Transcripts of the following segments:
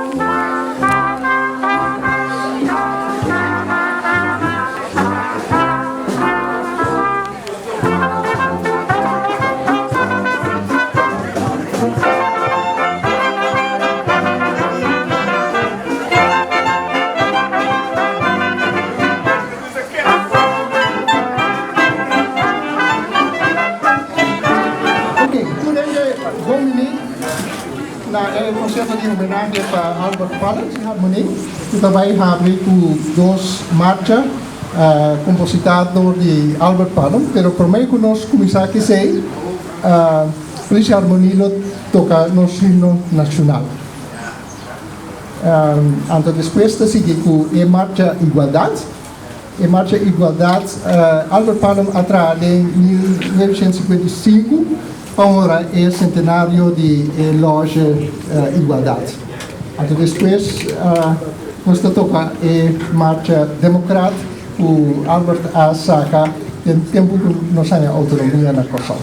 Ok, tur hende bon bini na e concierto di homenahe pa Albert Pallen Harmonie cu ta bay habri cu dos marcha composita door di Albert Pallen. Pero prome cu nos cuminsa kisey, Politie Harmonie lo toca nos himno nacional. Anto despues ta sigui cu e marcha Igualdad. E marcha Igualdad Albert Palm a traha den 1955 pa honra e centenario di e loge Igualdad. Anto despues nos ta toca e marcha Democrat cu Albert a saca den tempo cu nos haña autonomia na Kòrsou.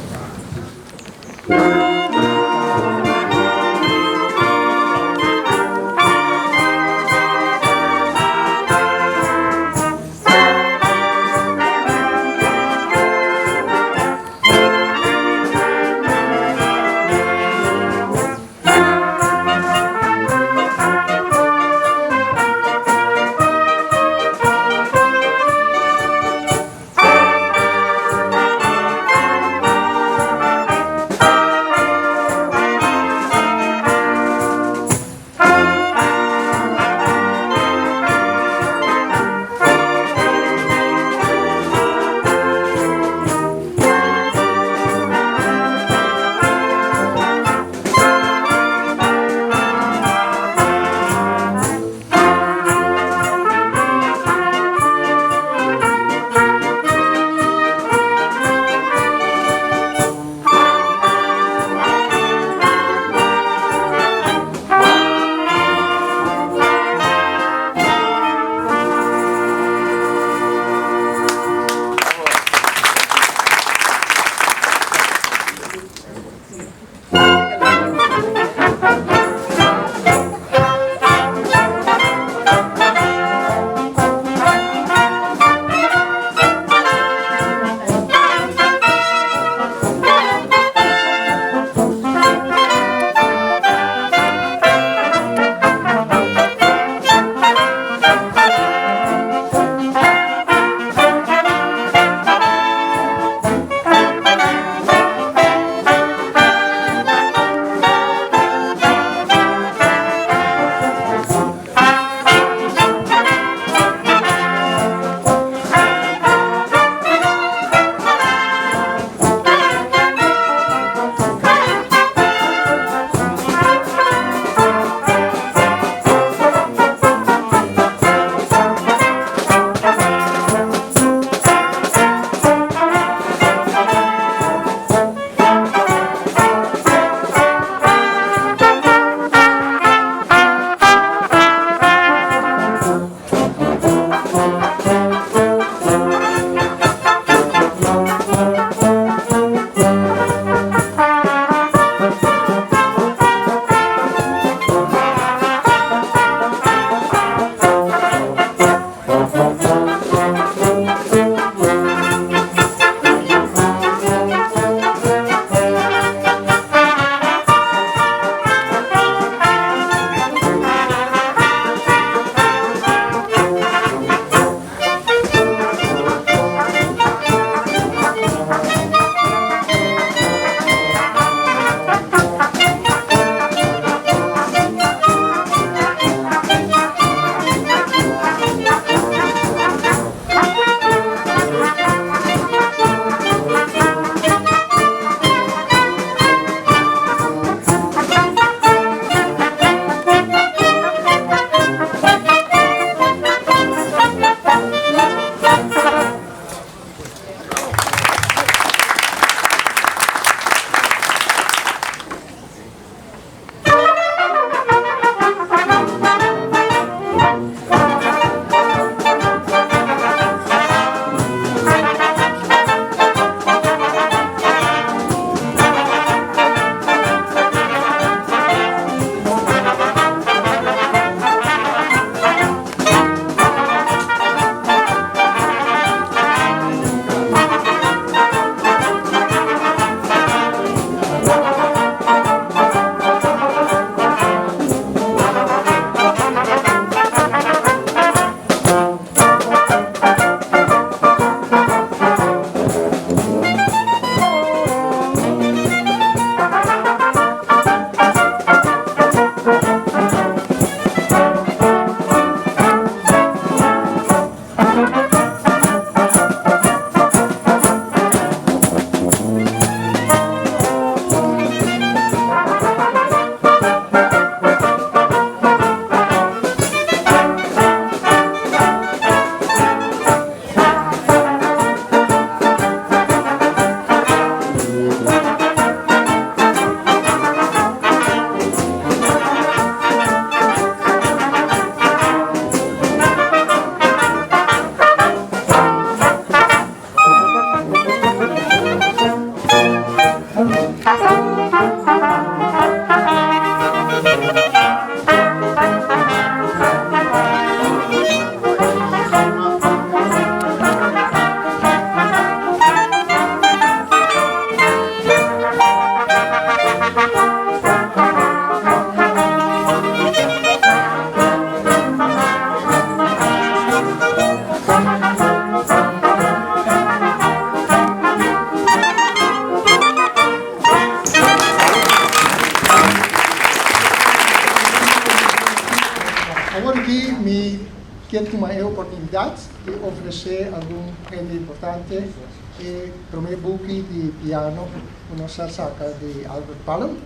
Awor aki mi kier tuma e oportunidat di ofresé algun hende importante e promé buki di piano ku nos a saka di Albert Palm.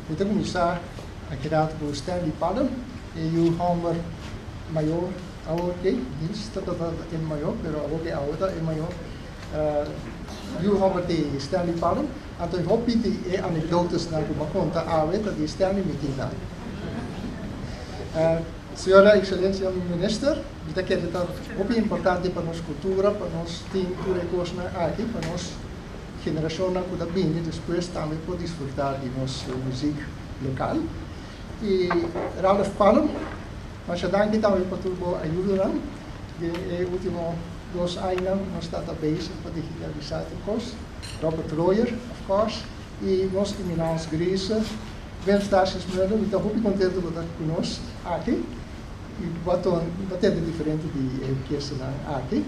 Mi ta kuminsá akidat ku Stanley Palm, e yu hòmber mayor awor ki, Nils tabata e mayor, pero awor ki awe ta e mayor yu hòmber di Stanley Palm. Anto e hopi di e anekdotesnan ku bo a konta awe ta di Stanley mi tin nan. Señora Ekselensia Minister, mi ta kere ta hopi importante pa nos kultura, pa nos tin tur e kosnan aki, pa nos generashonnan ku ta bini despues tambe por disfrutá di nos muzik lokal. I Ralph Palm, masha danki tambe pa tur bo ayudonan den e último dos añanan ku nos ta ta bezig pa digitalisá tur kos. Robert Royer, of course, i nos Eminence Grise, Wim Stasius Muller, mi ta hopi contento bo ta cu nos aki i bo a tende diferente di e orkestanan aki.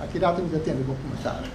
Aki rato mi ta tende bo comentario.